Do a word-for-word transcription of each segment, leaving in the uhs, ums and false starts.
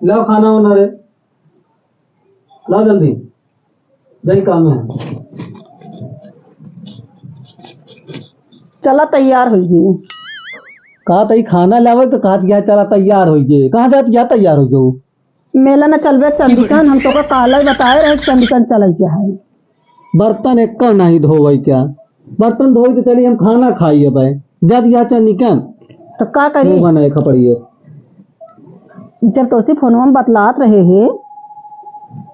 लाओ खाना वाना रे, लाओ जल्दी, जाई काम है। चला तैयार होइ गई। कहा तई खाना लावे तो कहा दिया चला तैयार होइ गई। कहाँ जात गया तैयार होइ गई? मेला न चलबे चंदिकन, हम तोका काले बताए रहे चंदिकन चले के है। बर्तन एक नहीं धोवई क्या? बर्तन धोई तो चली हम खाना खाई अब। जद यह चंदिकन तो का करी? मुंह बनाए खपड़िए। जब तोसी फोनवा में बतलात रहे हे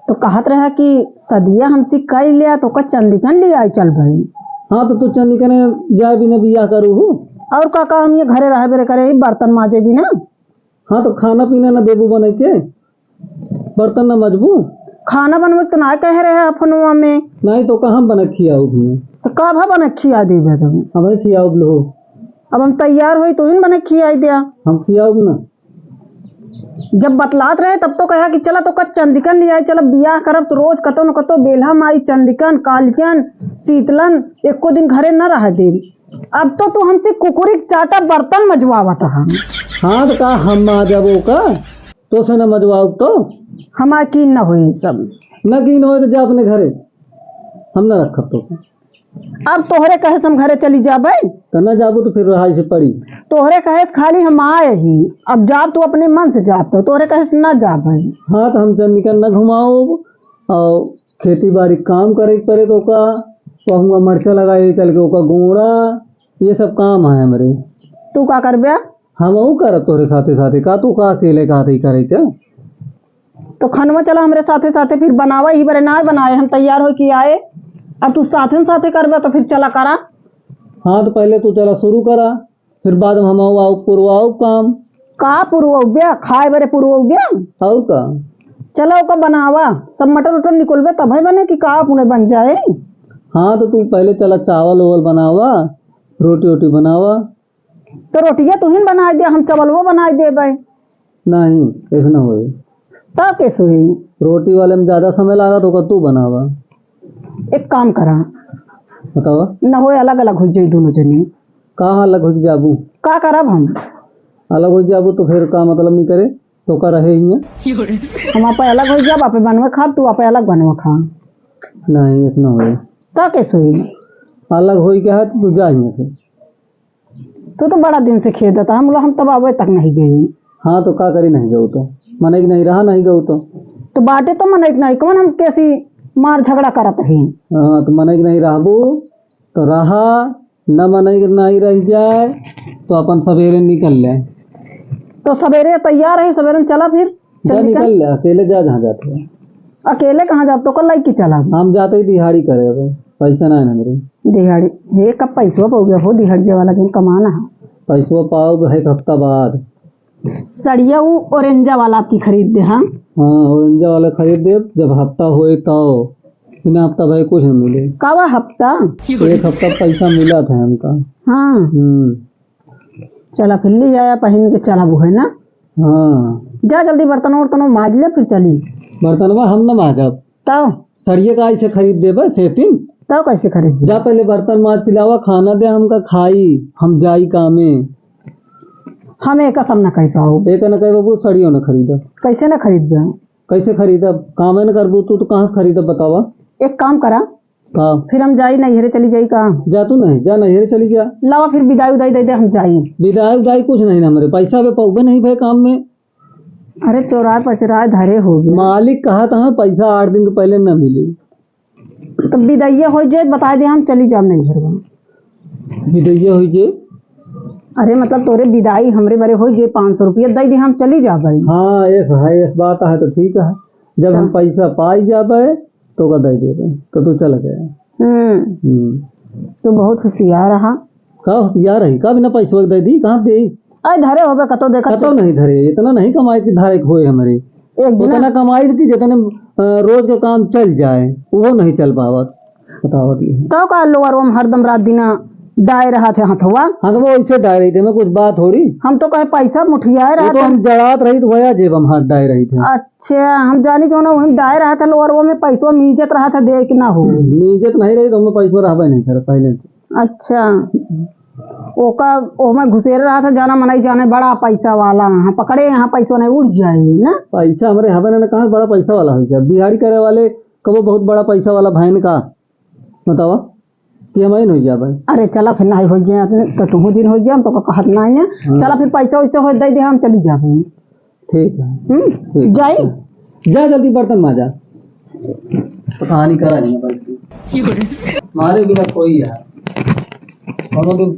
तो कहत रहा कि सदिया हमसे कई लिया तो का चंदिकन ले आई चल भाई। हाँ तो तू चंदिकन जाए बिना बियाह करू हूँ। और का का हम ये घरे रह बेरे करे बर्तन माजे बिना। हाँ तो खाना पीना ना देबू बने के? बर्तन न मजबू? खाना बनवे के तो ना कहे रहे फोनवा में। नहीं तो कहाँ बने खियाऊ भी? तो का भा बने खिया देबे तुम? हमें खियाऊ लो। अब हम तैयार होई तो इन बने खियाई दिया। हम खियाऊ ना। जब बतलात रहे तब तो कहा कि चला तो का चंदिकन ले आई, चला बियाह करब तो रोज कतो न कतो बेल्हा माई चंदिकन, कालिकन, शीतलन एको दिन घरे न रह दे। अब तो तू हमसे कुकुरी के चाटा बर्तन मजवावत हा। हाँ तो का हम माजबो का? तोसे न मजवाउब तो? हमार कीन न होई सब। न कीन होई तो जा अपने घरे, हम न रखब तो। अब तोहरे कहे से हम घरे चली जाबे। तो न जाबू तो फिर रहाई से पड़ी। तोहरे कहे से खाली हम आए ही, अब जाब तू अपने मन से जाब तो, तोहरे कहे से न जाबे। हाँ तो हम चंदिकन न घुमाउब और खेती बाड़ी काम करे के पड़े तो ओका, तो हुआ मरचा लगाए चल के ओका गोड़ा, ये सब काम है हमरे। तू का करबे? हम ऊ करब तोहरे साथे साथे, का तू का अकेले का अथी करे क्या? तो खनवा चला हमरे साथे साथे फिर बनावा ही बरे ना बनाए, हम तैयार होई के आए, अब तू साथे न साथे करबे तो फिर चला करा। हाँ तो पहले तू चला शुरू करा, फिर बाद में हम आऊ, आऊ पुरवाऊ काम। का पुरवउब्या? खाए बरे पुरवउब्या? और का? चला ओका बनावा, सब मटर उटर निकलबे तभे बने कि का अपने बन जाए। हाँ तो तू पहले चला चावल ओवल बनावा, रोटी ओटी बनावा। तो रोटिया तू ही बनाए दे, हम चावलवा बनाए देबे। नहीं, ऐसे ना होए। तब कैसे होई? रोटी वाले में ज्यादा समय लागत होगा, तू बनावा। एक काम करा। बतावा। न होए, अलग अलग हो जाई दोनों जने। कहाँ अलग हो जाबू? का करब हम? अलग हो जाबू तो फिर का मतलब नहीं करे, तो का रहे ही। हम आप अलग हो जाब, आप बनवे खाब, तू आप अलग बनवे खा। नहीं, इतना होए। तब कैसे होई? अलग होई क्या है, तू जा ही फिर। तू तो बड़ा दिन से खेदत है, हम लोग, हम तब आवे तक नहीं गई। हाँ, तो का करी नहीं गऊ तो? मनई के नहीं रहा, नहीं गऊ तो। तो बाटे तो मनई के नहीं, कौन हम कैसी मार झगड़ा करत ही? हाँ, तो मनई के नहीं रहबू, तो रहा, न मनई के नहीं रह जाए, तो अपन सवेरे निकल ले। तो सवेरे तैयार है, सवेरे में चला फिर। जा चल निकल। निकल ले, अकेले जा जहाँ जाते हैं। अकेले कहाँ जाब? तो कल लइके चला। हम जाते ही दिहाड़ी करे, अबे पैसा ना है ना मेरे। दिहाड़ी, ये कब पैसवा पाओगे हो? दिहाड़िया वाला दिन कमाना है। पैसवा पाओगे एक हफ्ता बाद। सड़िया वो orange वाला आपकी खरीद दे, हाँ? हाँ, orange वाला खरीद दे, जब हफ्ता होए तो। बिना हफ्ता भाई कुछ नहीं मिले। कावा हफ्ता? एक हफ्ता पैसा मिला था हमका। हाँ। हम्म। चला फिर ले आया पहन के चला वो है ना। हाँ। जा जल्दी बर्तन वर्तन माज ले फिर चली। बर्तनवा हम न माजब। तब? सड़िया का ऐसे खरीद देबे सेटिंग। तब कैसे खरीद देबे? जा पहले बर्तन माज पिलावा, खाना दे हमका खाई, हम जाई कामे। हम एक सब न कह पाओ। एक न कह बाबू सड़ियो न खरीदब। कैसे न खरीद जाओ? कैसे खरीदब? कामे न करबू तू तो कहाँ से खरीदब बतावा? एक काम करा, का? फिर हम जाई नैहरे चली जाई का? जा तू नहीं, जा नैहरे चली जा। लावा फिर विदाई उदाई दे दे, हम जाई। विदाई उदाई कुछ नहीं ना हमरे, पैसा पे पौबे नहीं भाई काम में। अरे चोराए पचराए धरे हो गए। मालिक कहा था पैसा आठ दिन के पहले ना मिले। तो विदाइया हो जाए, बता दे हम चली जाब नैहरवा। विदाइया हो जाए? अरे मतलब तोरे विदाई हमरे बरे हो जाए, पाँच सौ रुपया दे दे हम चली जाब भाई। हाँ, ऐसा है, ऐसा बात है तो ठीक है। जब हम चल। पैसा पाई जाबे तो का दे देबे, तो तू चल गया। हम्म। हम्म। तू बहुत होशियार रहा। का होशियार रही? का बिना पैसवा के दे दी? कहाँ दे? अरे धरे होबे कतो देखत कतो चल। नहीं धरे, इतना नहीं कमाई कि धारे के होए हमरे। एक दिन उतना कमाई कि जितने, अ, रोज के काम चल जाए, वो नहीं चल पावत। बताओ दी। तो का लोअर ओम हरदम रात दिना डाए रहा थे हथवा? हाँ, तो वो ऐसे डाए रही थे, मैं कुछ बात थोड़ी। हम तो कहे पैसा मुठियाए वो रहा तो था। हम जड़ात रही तो वया जेब हम हाथ डाए रही थे। अच्छा, हम जानी जो ना वही डाए रहा था लोअर, वो में पैसवा मीजत रहा था, दे कि ना हो। मीजत नहीं रही तो हमें पैसवा रहबे नहीं करे पहले से। अच्छा, ओका, ओमे घुसेरे रहा था, जाना मनई जाने बड़ा पैसा वाला, हाँ, पकड़े यहाँ पैसा नहीं उड़ जाए ना। पैसा हमरे हवे ना, कहाँ बड़ा पैसा वाला होइ जाए? दिहाड़ी करे वाले कबो बहुत बड़ा पैसा वाला भैन का बतावा कि हम आइन होइ जाबे। अरे चला फिर नहीं होइ गया, तो तुहू दिन होइ गया, हम तो कहत नहीं है। हाँ। चला फिर पैसा वैसा हो दे दे, हम चली जाबे। ठीक है। हम्म, ठीक है। जाई? जा जल्दी बर्तन माजा। कहानी करा है ना भाई। हमारे बिना कोई यार। दोनों दिन